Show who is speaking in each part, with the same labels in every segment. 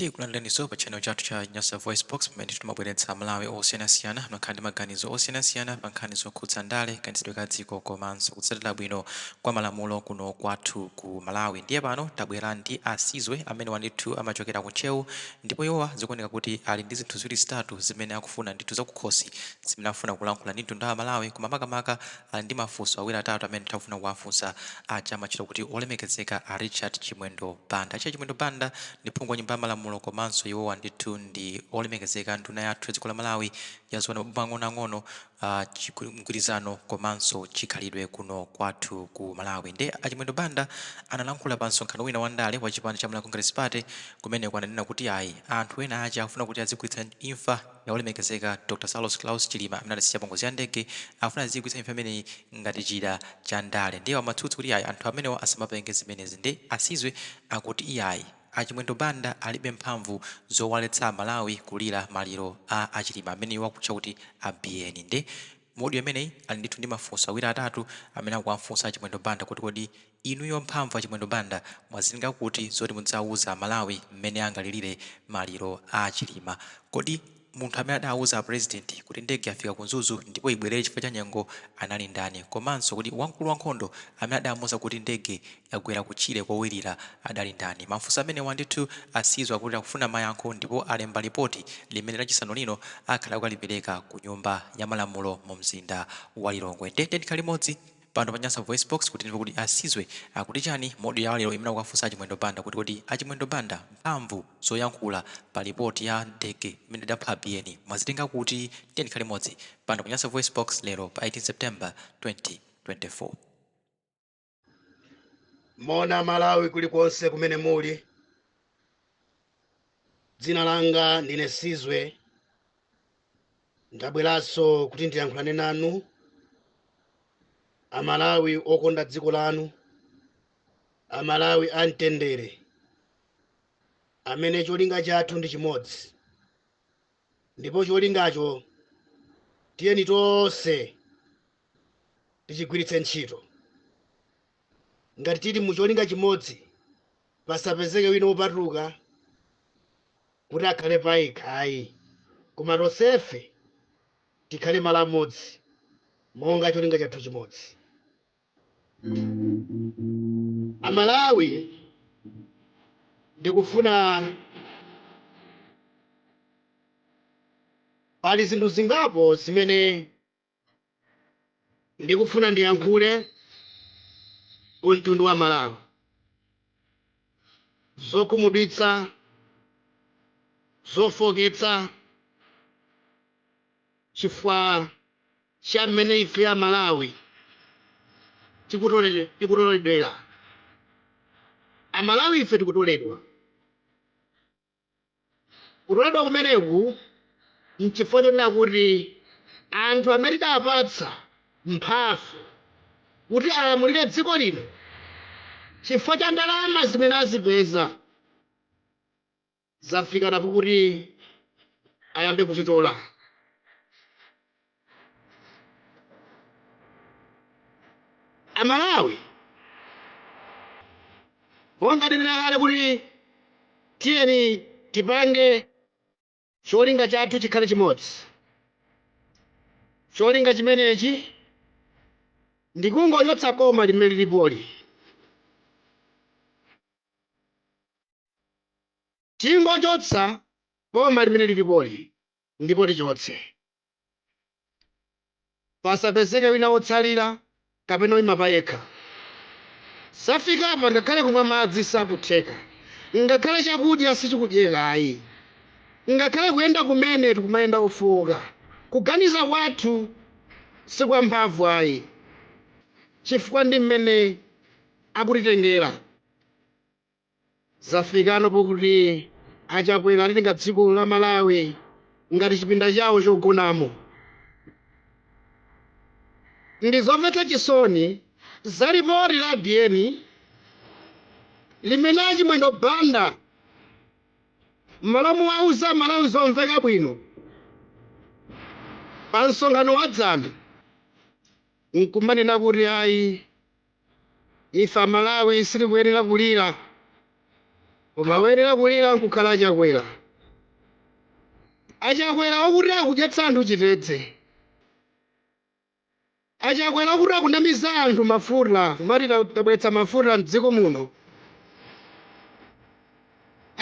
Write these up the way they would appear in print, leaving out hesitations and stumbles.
Speaker 1: Tikulandireninso pa channel chathu cha Nyasa Voice Box, pamene timabweretsa Amalawi osiyanasiyana amakhala ndi maganizo osiyanasiyana pa nkhani zokhudza ndale, kayendetsedwe ka dziko komanso kutsatira bwino kwa malamulo kuno kwathu ku Malawi. Ndiye pano tabwera ndi a Sizwe amene ndithu amachokera ku Ntcheu, ndipo iwowa zikuoneka kuti ali ndi zinthu ziwiri zitatu zimene akufuna ndithu zakukhosi zimene akufuna kulankhula ndi mtundu wa Amalawi, koma makamaka ali ndi mafunso awiri atatu amene akufuna kuwafunsa aja amatchedwa kuti olemekezeka a Richard Chimwendo Banda. Richard Chimwendo Banda ndi phungu wa nyumba ya malamulo, komanso iwowa ndithu ndi olemekezeka nduna yathu ya dziko la Malawi ya zoona maboma ang'onoang'ono, mgwirizano komanso chikhalidwe kuno kwathu ku Malawi. Ndiye a Chimwendo Banda analankhula pa msonkhano wina wa ndale wa chipani cha Malawi Congress Party. Kumeneko ananena kuti ayi, anthu ena aja akufuna kuti azigwiritsa imfa ya olemekezeka Dr Saulos Klaus Chilima amene anatisiya pa ngozi ya ndege, akufuna azigwiritsa imfa imeneyi ngati chida cha ndale. Ndiye amatsutsa kuti ayi, anthu amenewa asamapange zimenezi. Ndiye a Sizwe akuti iyayi, a Chimwendo Banda alibe mphamvu zowaletsa Amalawi kulira maliro a a Chilima amene iwo akutcha kuti a Biyeni. Nde mu audio imeneyi ali ndithu ndi mafunso awiri atatu amene akuwafunsa a Chimwendo Banda kuti kodi inuyo mphamvu a Chimwendo Banda mwazitenga kuti zoti mudzawauza Amalawi mmene angalilire maliro a a Chilima? Kodi munthu amene adawauza a President kuti ndege yafika ku Mzuzu ndipo ibwerere chifukwa cha nyengo anali ndani? Komanso kodi wamkulu wa nkhondo amene adamuuza kuti ndege yagwera kutchire kowirira adali ndani? Mafunso amenewa ndithu a Sizwe akuti akufuna mayankho, ndipo alemba lipoti limene Lachisanu lino akhala akukalipereka ku Nyumba ya Malamulo mu mzinda wa Lilongwe. Ndiye tiyeni tikhale limodzi pano pa Nyasa VoiceBox kuti timve kuti a Sizwe akuti chani mu audio yawo lero imene akuwafunsa a Chimwendo Banda kuti kodi a Chimwendo Banda mphamvu zoyankhula pa lipoti ya ndege imene idapha Biyeni mwazitenga kuti? Tiyeni tikhale limodzi pano pa Nyasa VoiceBox lero pa 18 September 2024.
Speaker 2: Moni Amalawi kulikonse kumene muli, dzina langa ndine Sizwe, ndabweranso kuti ndiyankhulane nanu Amalawi okonda dziko lanu, Amalawi amtendere, amene cholinga chathu ndi chimodzi, ndipo cholingacho tiyeni tonse tichigwiritse ntchito. Ngati tili mu cholinga chimodzi, pasapezeke wina wopatuka kuti akhale payekha ayi, koma tonsefe tikhale malo amodzi monga cholinga chathu chimodzi. Amalawi, ndikufuna pali zinthu zingapo zimene ndikufuna ndiyankhule ku mtundu wa Malawi zokhumudwitsa, zofoketsa chifukwa cha mmene ife a Malawi tikutoledwera. A Malawi ife tikutoledwa. Kutoledwa kumeneku nchifukwa chonena kuti anthu amene tidawapatsa mphamvu kuti alamulire dziko lino, chifukwa cha ndalama zimene azipeza, zafika napo kuti ayambe kutitola. Amalawi, monga ndanena kale kuti tiyeni tipange cholinga chathu chikhale chimodzi. Cholinga chimenechi ndi kungochotsa boma limene lilipoli. Tingochotsa boma limene lilipoli ndipo tichotse. Pasapezeke wina wotsalira kapena woima payekha. Zafikapa ngakhale kumwa madzi sakutheka, ngakhale chakudya sichikudyeka ayi, ngakhale kuyenda kumene tikumayenda ofooka. Kuganiza kwathu sikwamphamvu ayi chifukwa ndi mmene akutitengera. Zafikano pokuti a Chakwera alitenga dziko la Malawi ngati chipinda chawo chogonamo. Ndizomvetsa chisoni za lipoti la Biyeni limene a Chimwendo Banda mmalo mowauza Amalawi zomveka bwino pa msonkhano wa dzana nkumanena kuti ayi, Ife a Malawi sitikuyenera kulira. Koma woyenera kulira nkukhala achakwera. Achakwera okuti akudyetsa anthu chitedze. Achakwera okuti akunamiza anthu mafuta, kumati tabweretsa mafuta mdziko muno.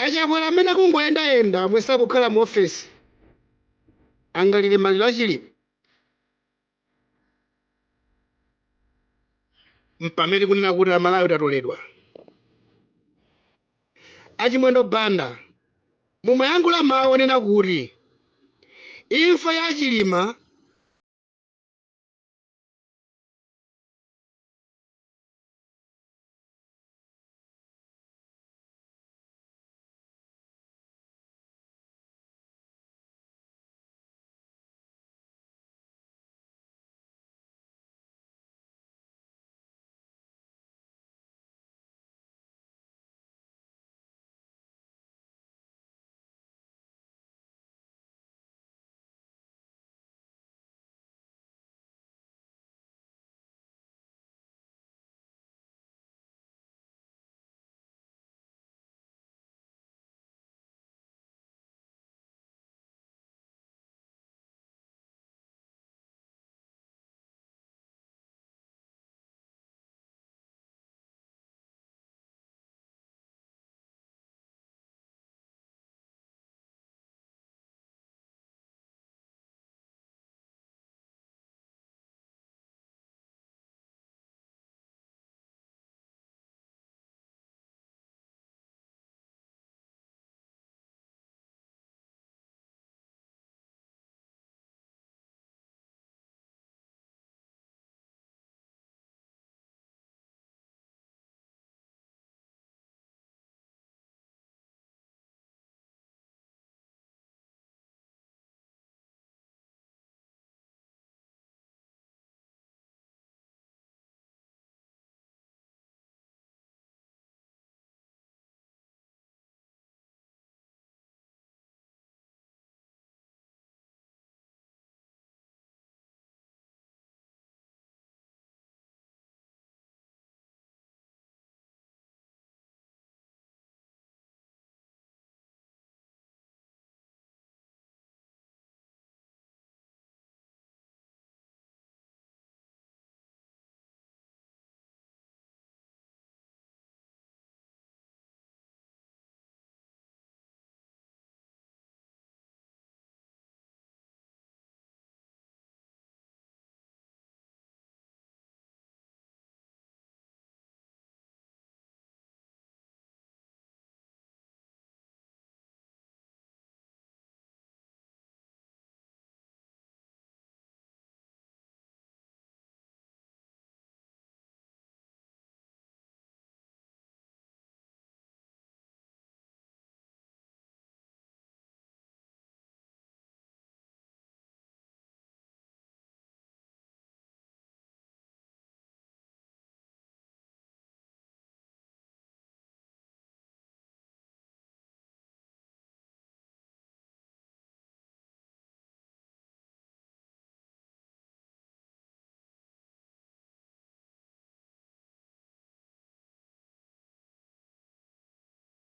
Speaker 2: Achakwera amene akungoyendayenda omwe sakukhala mu ofesi angalire maliro a Chilima? Mpamene tikunena kuti Amalawi tatoledwa. A Chimwendo Banda, mumayankhula mawu onena kuti imfa ya Chilima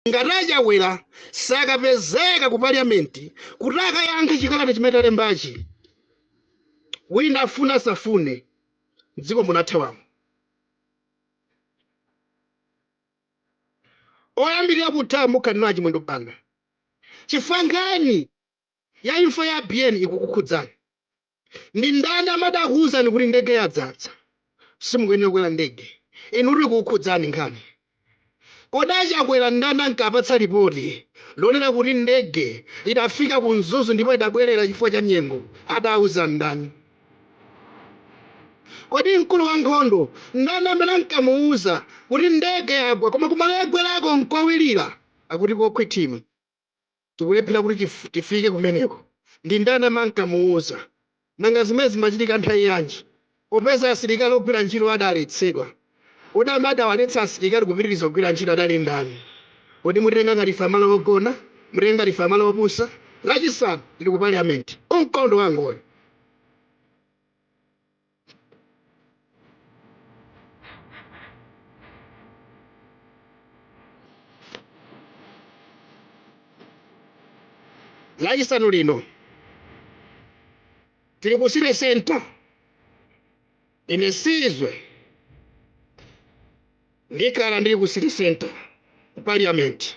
Speaker 2: Ngati achakwera sakapezeka ku parliament kuti akayankhe chikalata chimene talembachi, wina afune asafune, mdziko muno athawamo. Oyambirira kuthawa mukhala inu a Chimwendo Banda chifukwa nkhani ya imfa ya Biyeni ikukukhudzani. Ndi ndani amati akuuzani kuti ndege yadzadza simukuyenera kukwera ndege? Inutu ikukukhudzani nkhani. Kodi a Chakwera ndani ankapatsa lipoti lonena kuti ndege idafika ku Mzuzu ndipo idabwerera chifukwa cha nyengo? Adauza ndani? Kodi mkulu wa nkhondo ndani amene ankamuuza kuti ndege yagwa koma kumalo yagwerako nkowirira akuti kokhwithima? Tikulephera kuti tifike kumeneko. Ndi ndani amankamuuza? Nanga zimene zimachitika nthawi yanji? Popeza asilikali ogwira ntchito adaletsedwa. Kodi amene adawaletsa asilikali kupitiriza kugwira ntchito adali ndani? Kodi mutitenga ngati ife amalawi ogona? Mutitenga ngati ife amalawi opusa? Lachisanu tili ku parliament. Umkondo wa angoni. Lachisanu lino tili ku City Center. Ine Sizwe ndikhala ndili ku City Center ku Parliament,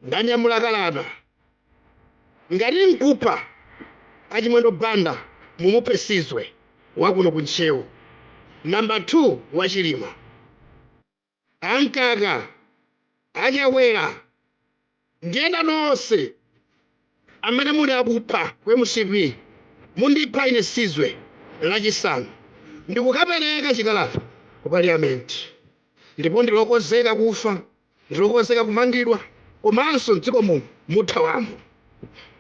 Speaker 2: ndanyamula kalata. Ngati nkupha Achimwendo Banda, mumuphe Sizwe wakuno ku Ntcheu, namba 2 wa Chilima. Ankaka, Achakwera ndiyenda nonse amene muli akupha ku MCP, mundipha ine Sizwe Lachisanu ndikukapereka chikalata ku Parliament, ndipo ndilokonzeka kufa, ndilokonzeka kumangidwa, komanso mdziko muno muthawamo.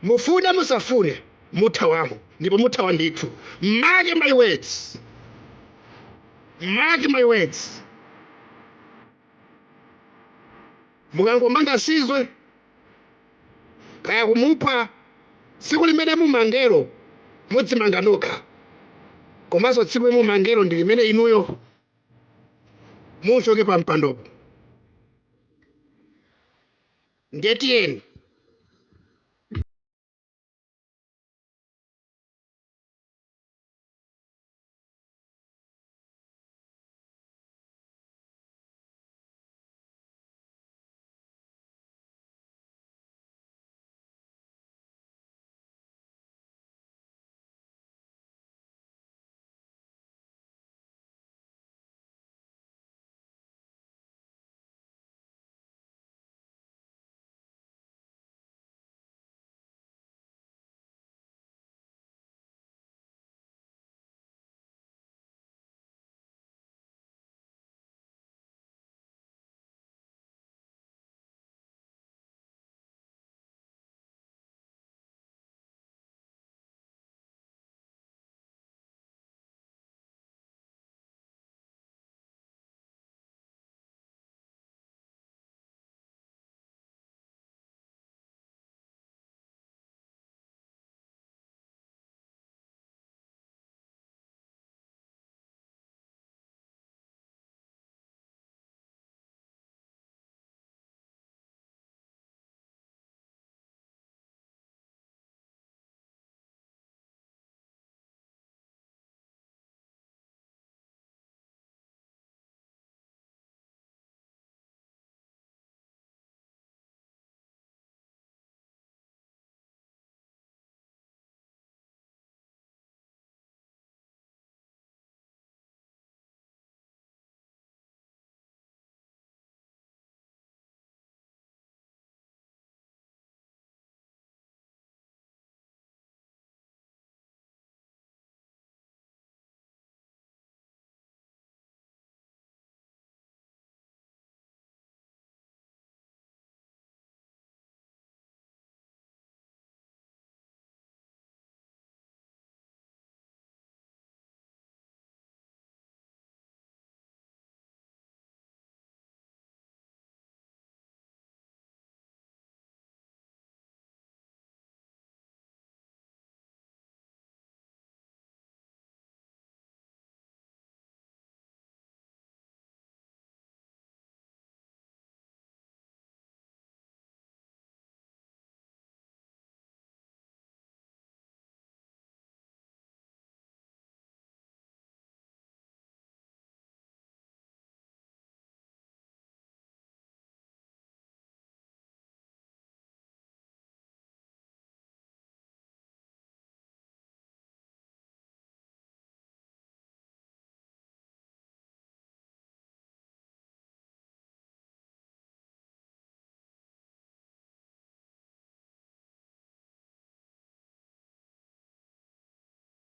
Speaker 2: Mufune musafune, muthawamo, ndipo muthawa ndithu. Mark my words, mark my words. Mukangomanga Sizwe kaya kumupha, tsiku limene mumangero mudzimanga nokha, komanso tsiku limene mumangero ndi limene inuyo muchoke pa mpandopo. Ndiye tiyeni